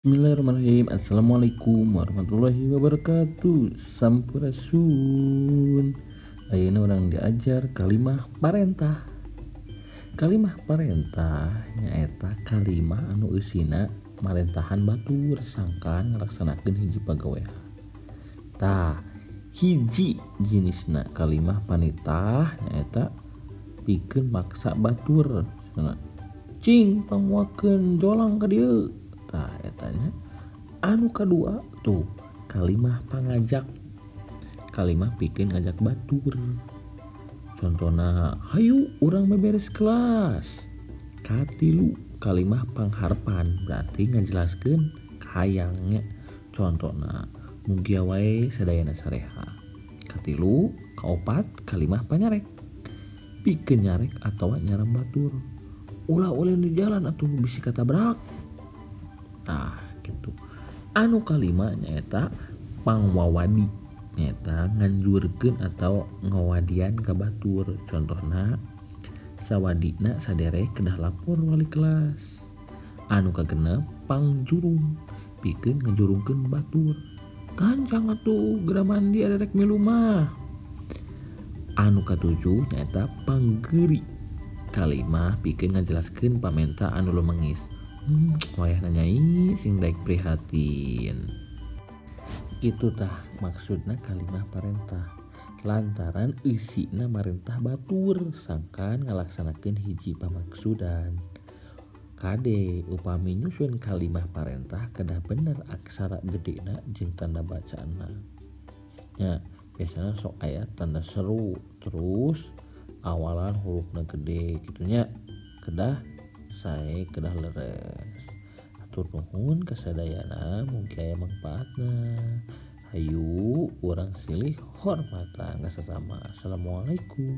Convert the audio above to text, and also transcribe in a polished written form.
Bismillahirrahmanirrahim. Assalamualaikum warahmatullahi wabarakatuh. Sampurasun. Ayeuna urang diajar kalimah parentah. Kalimah parentah nyaeta kalimah anu eusina marentahan batur sangkan ngalaksanakeun hiji pagawean. Tah, hiji jenisna kalimah panitah nyaeta pikeun maksa batur. Cing pangmawakeun jolang ka dieu. Tah, eta nya. Anu kadua tuh kalimah pangajak, kalimah pikeun ngajak batur. Contona, "Hayu urang beberes kelas." Katilu, kalimah pangharpan, berarti ngajelaskeun kahayang nya. Contona, "Mugia wae sadayana sareha." Katilu, kaopat, kalimah panyarek, pikeun nyarek atawa nyaram batur. "Ulah ulin di jalan atuh, bisi katabrak." Tah, kitu. Anu kalima nyaeta pangwawadi, nyaeta nganjurkeun atawa ngawadian ka batur. Contohna, "Sawadina saderek kedah lapor wali kelas." Anu kagenep, pangjurung, pikeun ngajurungkeun batur. "Gancang atuh geura mandi, ari rek milu mah." Anu katujuh nyaeta panggeuri, kalimah pikeun ngajelaskeun pamenta anu lumengis. "Wayahna Nyai, sing daek prihatin." Kitu tah maksudna kalimah parentah, lantaran eusina marentah batur sangkan ngalaksanakeun hiji pamaksudan. Kade, upami nyusun kalimah parentah kedah bener aksara gedena jeung tanda bacana nya. Biasana sok aya tanda seru, terus awalan hurufna gede kitu nya. Kedah sae, kedah leres. Hatur nuhun kasadayana, mugi aya mangpaatna. Hayu urang silih hormatan ka sasama. Assalamualaikum.